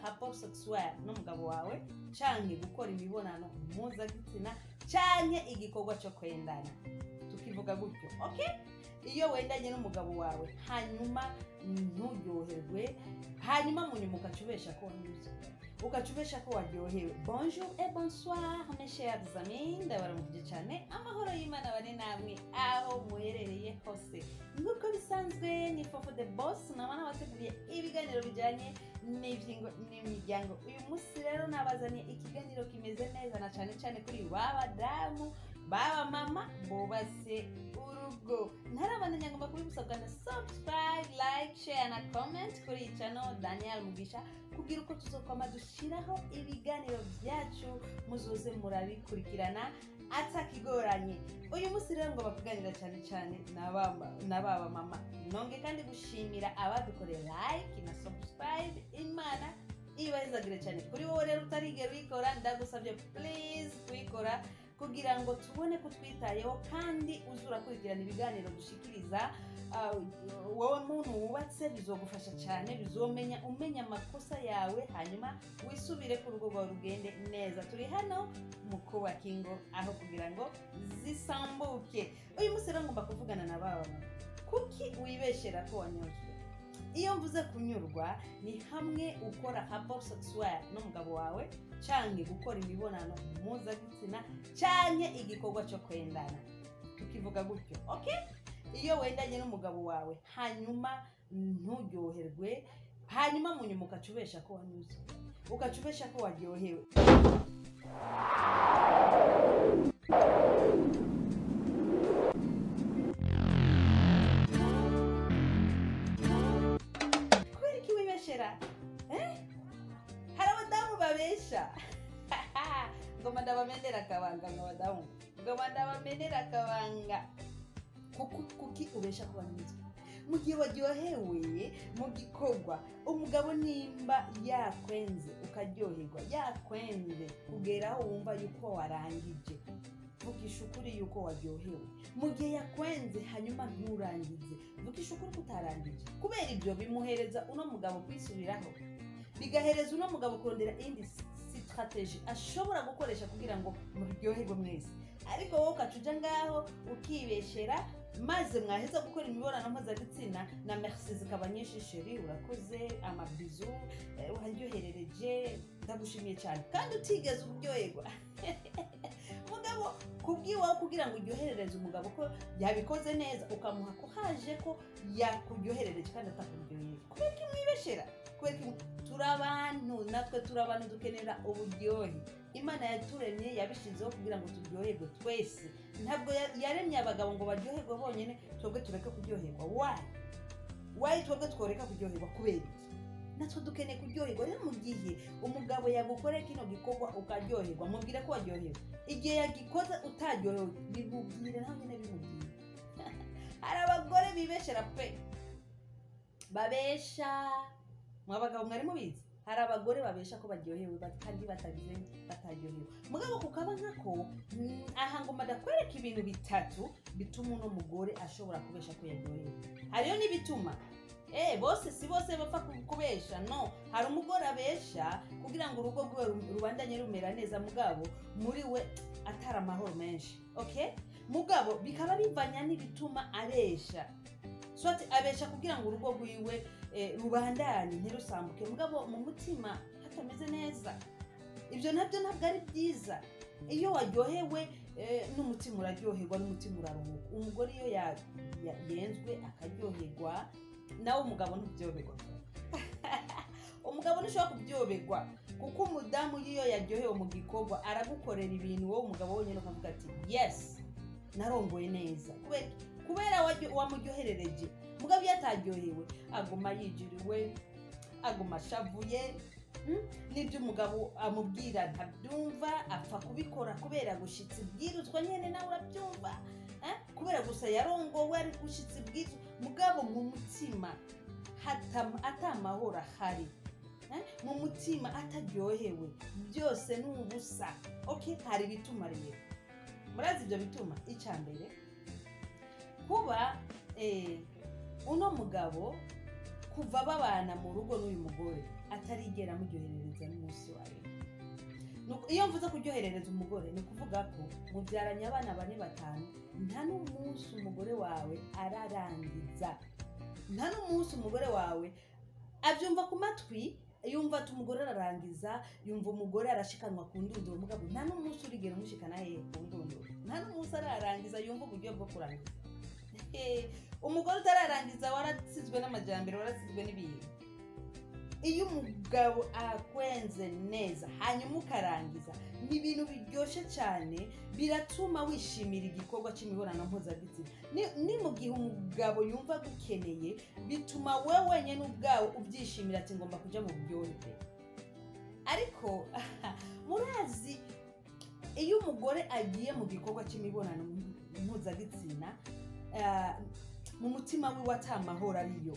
Rapport sexuel n'umugabo wawe, canke gukora imibonano mpuzabitsina, canke igikorwa cyo kwendana, tukivuga gutyo, okay? Iyo wendanye n'umugabo wawe hanyuma nturyoherwe, hanyuma mu nyuma ugaca ubesha ko wanyuzwe, ugaca ubesha ko waryohewe. Bonjour et bonsoir, mes chers amis, ndabaramukije cyane. Amahoro y'Imana bane namwe aho muherereye hose. Nk'uko bisanzwe, ni Fofo the Boss, naba nabateguriye ibiganiro bijyanye n'ivyingo n'imiryango. Uyu munsi rero nabazaniye ikiganiro kimeze neza, na cyane cyane kuri ba badamu, baba mama bubatse urugo. Ntarabandanya, ngomba kubibusabwa na subscribe, like, share na comment kuri iyi channel Daniel Mugisha, kugira uko tuzokwama dushiraho ibiganiro byacu muzoze murabikurikirana atakigoranye. Uyu munsi rero ngo bakuganira cyane cyane na baba mama. Nonge kandi gushimira abadukoreye like na subscribe, Imana ibahezagire cyane. Kuri wowe rero utarigera uyikora, ndagusabye please kuyikora kugira ngo tubone ko twitayeho, kandi uze urakurikirana ibiganiro dushikiriza. Wowe muntu wubatse, bizogufasha cyane, bizomenya umenya amakosa yawe, hanyuma wisubire ku rugo rwawe rugende neza. Turi hano mu kubaka ingo aho kugira ngo zisambuke. Uyu munsi rero ngomba kuvugana na baba mama. Kuki wibeshera ko wanyuzwe? Iyo mvuze kunyurwa, ni hamwe ukora rapport sexuel n'umugabo wawe, canke gukora imibonano mpuzabitsina, canke igikorwa cyo kwendana, tukivuga gutyo, okay? Iyo wendanye n'umugabo wawe hanyuma nturyoherwe, hanyuma mu nyuma ugaca ubesha ko wanyuzwe, ugaca ubesha ko waryohewe. Kubera iki wibeshera, eh? Hari abadamu babesha. Ngoma ndabamenera akabanga, ngo abadamu, ngoma ndabamenera akabanga. Kuko kuki ubesha ko wanyuzwe mu gihe waryohewe mu gikorwa? Umugabo nimba yakwenze ukaryoherwa, yakwenze kugera aho wumva yuko warangije, vugisha ukuri yuko waryohewe. Mu gihe yakwenze hanyuma nturangize, vugisha ukuri ko utarangije. Kubera ibyo bimuhereza uno mugabo kwisubiraho, bigahereza uno mugabo kurondera iyindi stratégie ashobora gukoresha kugira ngo muryoherwe mwese. Ariko wowe ukaca uja ngaho ukibeshera, maze mwaheza gukora imibonano mpuzabitsina na merci zikaba nyinshi: "Chéri, urakoze, amabizu, waryoherereje, ndagushimiye cyane," kandi utigeze uryoherwa. Mugabo kubwiwawe kugira ngo uryoherereze umugabo ko yabikoze neza, ukamuha ko haje ko yakuryoherereje kandi atakuryohereje. Kubera ko mwibeshera, kubera ko turi abantu, natwe turi abantu, dukenera uburyohe. Imana yaturemye yabishyizeho kugira ngo turyoherwe twese. Ntabwo yaremye abagabo ngo baryoherwe bonyine, twebwe tureke kuryoherwa. Why? Why twebwe tworeka kuryoherwa? Kubera iki? Natwe dukeneye kuryoherwa. Rero mu gihe umugabo yagukoreye kino gikorwa ukaryoherwa, mubwire ko waryohewe. Igihe yagikoze utaryohewe, bimubwire nawe nyine, bimubwire. Hari abagore bibeshera pe, babesha. Mwa bagabo, mwari mubizi? Hari abagore babesha ko baryohewe kandi batagize, bataryohewe. Mugabo kukaba nkako aha ngoma ndakwereka ibintu bitatu bituma uno mugore ashobora kubesha ko yaryohewe. Hariyo n'ibituma bose, si bose bapfa kubesha. No hari umugore abesha kugira ngo urugo rwiwe rubandanye rumera neza, mugabo muri we atari amahoro menshi, okay? Mugabo bikaba bivanya n'ibituma abesha. Soit abesha kugira ngo urugo rwiwe rubandanye ntirusambuke, mugabo mu mutima hatameze neza. Ibyo nabyo ntabwo ari byiza. Iyo waryohewe, n'umutima uraryoherwa, n'umutima uraruhuka. Umugore iyo yenzwe akaryoherwa, nawe umugabo ntubyoberwa. Umugabo ntushobora kubyoberwa, kuko umudamu iyo yaryohewe mu gikorwa aragukorera ibintu wowe umugabo wenyine ukavuga ati: "Yes, narongoye neza." Kubera wamuryoherereje. Mugabo iyo ataryohewe, aguma yijiriwe, aguma ashavuye, N'ibyo umugabo amubwira ntabyumva, apfa kubikora kubera gushitsa ibwirizwa nyene. Nawe urabyumva, eh? Kubera gusa yarongowe ari gushitsa ibwirizwa, mugabo mu mutima ata mahoro ahari, eh? Mu mutima ataryohewe, byose ni ubusa, okay? Hari ibituma rero. Murazi ibyo bituma? Icya mbere, kuba uno mugabo kuva babana mu rugo n'uyu mugore Atarigera amuryoherereza n'umunsi wa rimwe. Iyo mvuze kuryoherereza umugore, ni ukuvuga ko mubyaranye abana bane, batanu, nta n'umunsi umugore wawe ararangiza, nta n'umunsi umugore wawe abyumva ku matwi, yumva ati umugore ararangiza, yumva umugore arashikanwa ku ndunduro. Mugabo nta n'umunsi urigera umushikana hehe? Ku ndunduro. Nta n'umunsi ararangiza yumva uburyo bwo kurangiza. Umugore utararangiza, warasizwe n'amajyambere, warasizwe n'ibintu. Iyo umugabo akwenze neza hanyuma ukarangiza, ni ibintu biryoshye cyane, biratuma wishimira igikorwa cy'imibonano mpuzabitsina. Ni mu gihe umugabo yumva agukeneye, bituma we wenyine ubwawe ubyishimira, ati ngomba kujya mu buryohe pe. Ariko murazi, iyo umugore agiye mu gikorwa cy'imibonano mpuzabitsina, mu mutima wiwe atamahoro ariyo,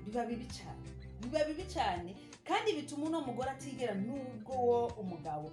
biba bibi cyane, biba bibi cyane, kandi bituma uno mugore atigera, nubwo wo umugabo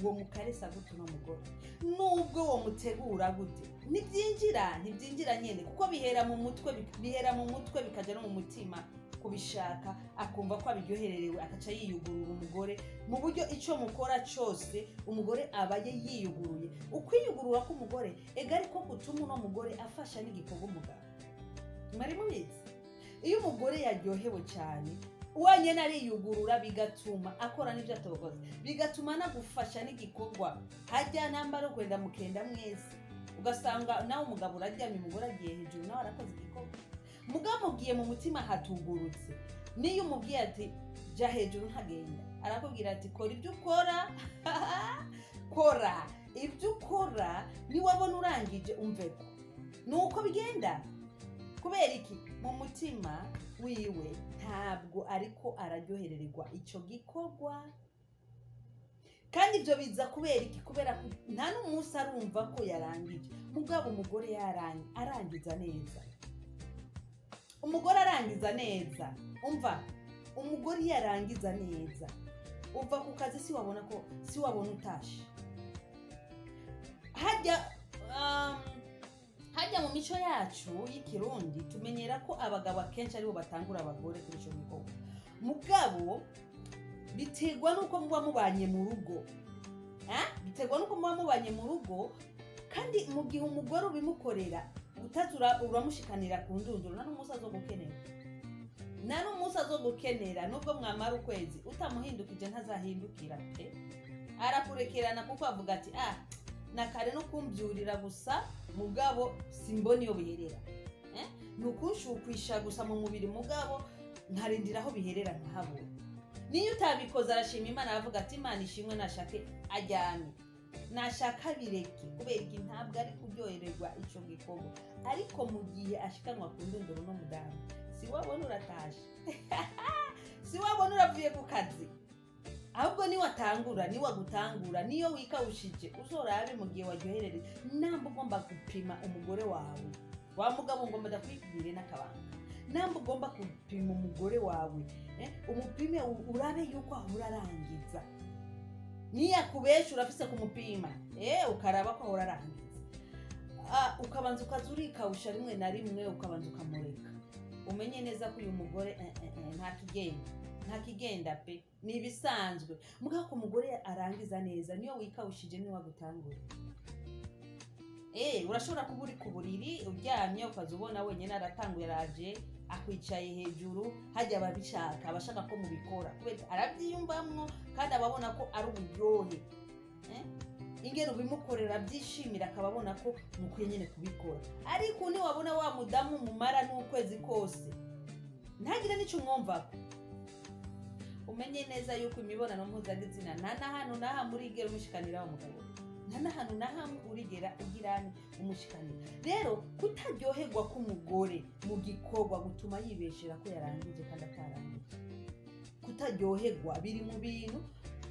uwo mukaresa gute, uno mugore nubwo wo mutegura gute, ntibyinjira, ntibyinjira nyine, kuko bihera mu mutwe, bihera mu mutwe bikajya no mu mutima kubishaka, akumva ko abiryohererewe, akaca yiyugurura. Umugore mu buryo icyo mukora cyose, umugore aba ye yiyuguruye. Ukwiyugurura k'umugore ega ariko gutuma uno mugore afasha n'igikorwa umugabo. Mwari mubizi? Iyo umugore yaryohewe cyane, wenyine ariyugurura, bigatuma akora n'ibyo atokoze, bigatuma anagufasha n'igikorwa. Hajya nambara kwenda mukenda mwese, ugasanga nawe umugabo uraryamye, umugore agiye hejuru, nawe arakoze igikorwa. Mugabo mugiye mu mutima hatugurutse, niyo umubwiye ati jya hejuru, ntagenda, arakubwira ati kora ibyo ukora, kora ibyo ukora, niwabona urangije umve ko ni uko bigenda. Kubera iki? Mu mutima wiwe ntabwo ariko araryoherererwa icyo gikorwa. Kandi ibyo biza kubera iki? Kubera ko nta n'umunsi arumva ko yarangije. Mugabo umugore arangiza neza, umugore arangiza neza, umva, umugore iyo arangiza neza, uva ku kazi si wabona ko, si wabona utashe. Hajya mu mico yacu y'Ikirundi tumenyera ko abagabo akenshi aribo batangura abagore kuri icyo gikorwa. Mugabo biterwa n'uko muba mubanye mu rugo. Biterwa n'uko muba mubanye mu rugo. Kandi mu gihe umugore ubimukorera, utazi uramushikanira ku ndunduro, nta n'umunsi azogukenera, nta n'umunsi azogukenera. Nubwo mwamara ukwezi utamuhindukije, ntazahindukira pe, arakurekerana, kuko avuga ati ah, na kare no kumbyurira gusa, mugabo simbona iyo biherera. Ni ukunshyukwisha gusa mu mubiri, mugabo nkarindira aho biherera nkahabura. Niyo utabikoze arashima Imana, aravuga ati Imana ishimwe, nashake ajyane, nashaka bireke. Kubera iki? Ntabwo ari kuryohererwa icyo gikorwa. Ariko mu gihe ashikanwa ku ndunduro n'umudamu, si wabona uratashe, si wabona uravuye ku kazi, ahubwo niwatangura, niwagutangura, niyo wikawushije, uzorabe mu gihe waryoherereje. Namba ugomba gupima umugore wawe, wa mugabo, ngomba ndakwibwire n'akabanga, namba ugomba gupima umugore wawe, umupime urabe yuko ahora arangiza. Niyakubesha, urafise kumupima, ukaraba ko ahora arangiza. Ukabanza ukaza urikawusha rimwe na rimwe, ukabanza ukamureka, umenye neza ko uyu mugore nta kigenda, nta kigenda pe, ni ibisanzwe. Mugabo ko umugore arangiza neza, niyo wikawushije niwe wagutangura. Urashobora kuba uri ku buriri uryamye, ukaza ubona wenyine aratanguye, araje akwicaye hejuru. Hajya ababishaka, abashaka ko mubikora, kubera arabyiyumvamwo kandi ababona ko ari uburyohe. Ingene ubimukorera abyishimira, akaba abona ko mukwiye nyine kubikora. Ariko niwabona wa mudamu mumara n'ukwezi kose ntagire n'icyo umwumvako, umenye neza yuko imibonano mpuzabitsina nta na hantu na hamwe urigera umushikanira wa mugabo, nta n'ahantu na hamwe urigera ugirane umushikanira. Rero kutaryoherwa k'umugore mu gikorwa gutuma yibeshera ko yarangije kandi atarangije. Kutaryoherwa biri mu bintu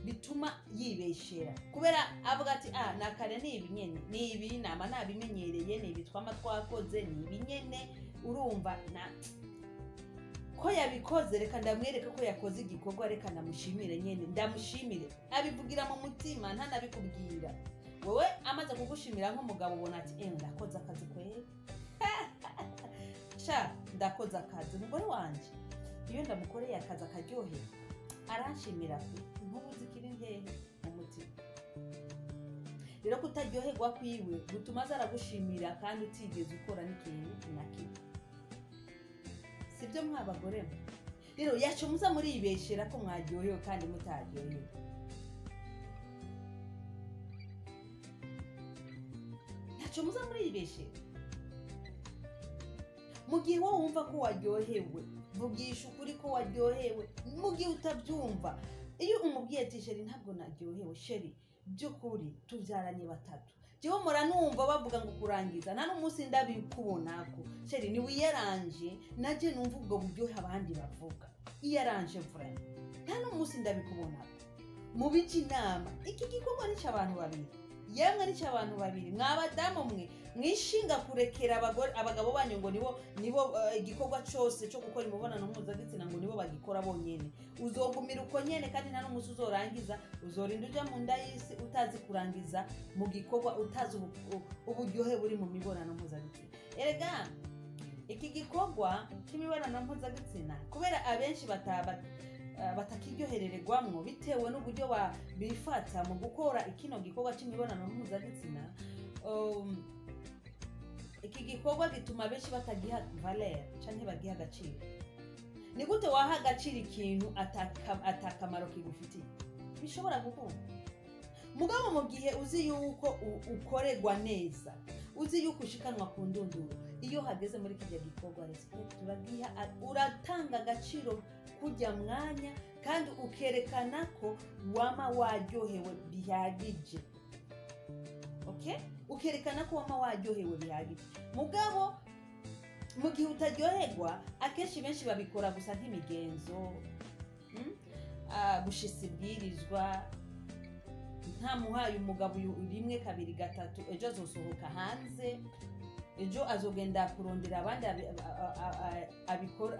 bituma yibeshera, kubera avuga ati ah, nakare ni ibi nyene, ni ibi nama nabimenyereye, ni ibi twama twakoze, ni ibi nyene, urumva na ko yabikoze, reka ndamwereke ko yakoze igikorwa, reka ndamushimire nyene, ndamushimire. Abivugira mu mutima, ntanabikubwira wowe. Amaze kugushimira nk'umugabo, ubona ati ndakoze akazi kweri, sha ndakoze akazi, umugore wanje Iyo ndamukoreye akazi akaryohera, aranshimira pe. Inkovu zikiri hehe? Mu mutima. Rero kutaryoherwa kwiwe gutuma aza aragushimira kandi utigeze ukora n'ikintu na kimwe. Sibyo, mwabagore mwe? Rero yacu muza muribeshera ko mwaryohewe kandi mutaryohewe. Ntacyo muza muribeshera. Mu gihe wowe wumva ko waryohewe, vugisha ukuri ko waryohewe. Mu gihe utabyumva, iyo umubwiye ati: "Chéri, ntabwo naryohewe," chéri, by'ukuri tubyaranye batatu, jewe muranumva bavuga ngo kurangiza, nta n'umunsi ndabikubonako. Chéri, niwiyaranje naje numva ubwo buryohe abandi bavuga. Iyaranje vraiment, nta n'umunsi ndabikubonako. Mubije inama. Iki gikorwa ni cy'abantu babiri, yemwe, ni cy'abantu babiri. Mwabadamu mwe mwishinga kurekera abagore, abagabo banyu ngo nibo igikorwa cyose cyo gukora imibonano mpuzabitsina ngo nibo bagikora bonyene, uzogumira uko nyene kandi nta n'umunsi uzorangiza. Uzorinda uja mu nda y'isi utazi kurangiza mu gikorwa, utazi uburyohe buri mu mibonano mpuzabitsina. Erega iki gikorwa cy'imibonano mpuzabitsina, kubera abenshi batakiryoherererwamwo bitewe n'uburyo bifata mu gukora ikino gikorwa cy'imibonano mpuzabitsina, iki gikorwa gituma benshi batagiha valeur canke bagiha agaciro. Ni gute waha agaciro ikintu atakamaro kigufitiye? Bishobora gukunda. Mugabo mu gihe uzi yuko ukorerwa neza, uzi yuko ushikanwa ku ndunduro, iyo hageze muri kijya gikorwa, respect uragiha, uratanga agaciro kujya mwanya kandi ukerekana ko wama waryohewe bihagije. Okay, ukerekana ko wama waryohewe bihagije. Mugabo mu gihe utaryoherwa, akenshi benshi babikora gusa nk'imigenzo, Gushisa ibwirizwa, ntamuhaye umugabo uyu rimwe, kabiri, gatatu, ejo azosohoka hanze, ejo azogenda kurondera abandi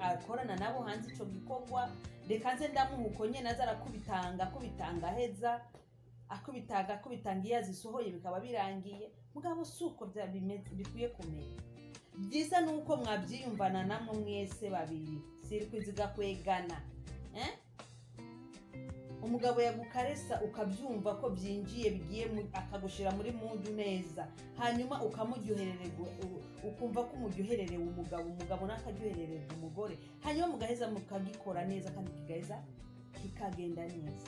akorana nabo hanze ico gikorwa. Reka nze ndamuha uko nyene, aza arakubitanga, akubitanga, aheza akubitanga, akubitanga, iyo azisohoye bikaba birangiye. Mugabo si uko bikwiye kumera. Byiza ni uko mwabyiyumvana namwe mwese babiri, sirikwi zigakwegana, eh? Umugabo yagukaresa ukabyumva ko byinjiye, bigiye akagushira muri mood neza, hanyuma ukamuryoherererwa, ukumva ko umuryohererewe umugabo, umugabo nawe akaryoherererwa umugore, hanyuma mugaheza mukagikora neza kandi kigaheza kikagenda neza.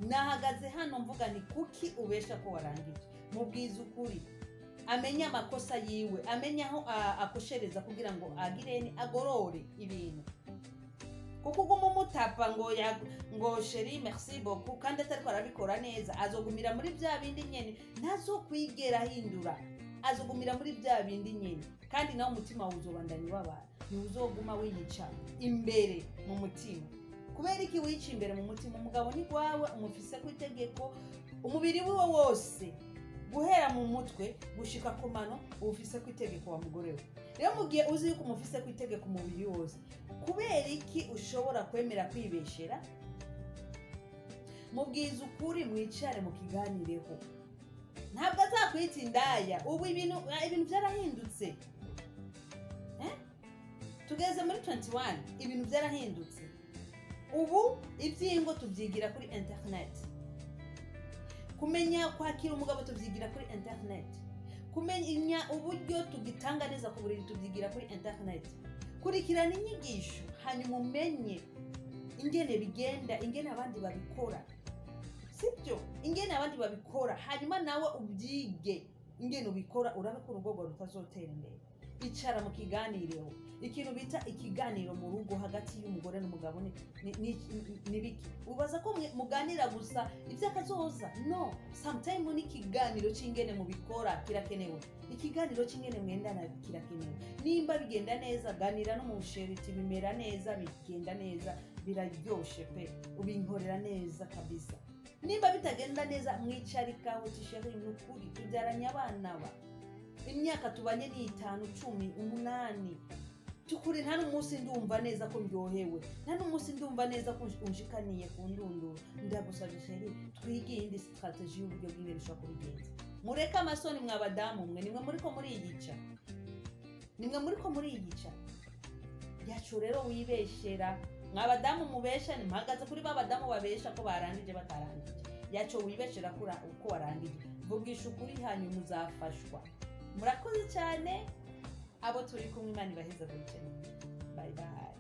Nahagaze hano mvuga ni kuki ubesha ko warangije? Mubwize ukuri, amenye amakosa yiwe, amenye aho akoshereza kugira ngo agirene agorore ibintu. Kuko uguma umutapa ngo ngo "Chéri, merci beaucoup" kandi atariko arabikora neza, azogumira muri bya bindi nyene, ntazokwigera ahindura, azogumira muri bya bindi nyene, kandi nawe umutima wawe uzobandanya ubabara. Ntiwuzoguma wiyica imbere mu mutima. Kubera iki wica imbere mu mutima? Umugabo ni gwawe, umufise ku itegeko. Umubiri wiwe wose guhera mu mutwe gushika ku mano uwufise ku itegeko, wa mugore we. Rero mu gihe uzi yuko umufise ku itegeko umubiri wose, kubera iki ushobora kwemera kwibeshera? Mubwiza ukuri, mwicare mukiganireho. Ntabwo azakwita indaya. Ubu ibintu byarahindutse, eh? Tugeze muri 21, ibintu byarahindutse. Ubu iby'ingo tubyigira kuri internet, kumenya kwakira umugabo tubyigira kuri internet, kumenya uburyo tugitanga neza ku buriri tubyigira kuri internet. Kurikirana inyigisho, hanyuma umenye ingene bigenda, ingene abandi babikora, sibyo? Ingene abandi babikora, hanyuma nawe ubyige ingene ubikora, urabe ko urugo rwawe rutazotera imbere. Icara mu kiganireho. Ikintu bita ikiganiro mu rugo hagati y'umugore n'umugabo ni biki? Ubaza ko muganira gusa iby'akazoza? No, sometime n'ikiganiro cy'ingene mubikora kirakenewe, ikiganiro cy'ingene mwendana kirakenewe. Nimba bigenda neza, ganira no mu chéri uti: "Bimera neza, bigenda neza, biraryoshe pe, ubinkorera neza kabisa." Nimba bitagenda neza, mwicarikaho uti: "Chéri, ni ukuri tubyaranye abana ba imyaka tubanye ni 5, 10, 8, tukuri nta n'umunsi ndumva neza ko ndyohewe, nta n'umunsi ndumva neza ko unshikaniye ku ndunduro. Ndagusabye chéri, twige iyindi stratégie y'uburyo bw'ingene ushobora kubigenza." Mureke amasoni, mwa badamu mwe. Nimwe muriko muriyica, nimwe muriko muriyica yacu. Rero wibeshera ngo Mwabadamu mubesha, mpagaze kuri ba badamu babesha ko barangije batarangije. Yaco wibeshera uko warangije, vugisha ukuri hanyuma uzafashwa. Murakoze cyane abo turi kumwe, Imana ibaheza buri. Bye bye.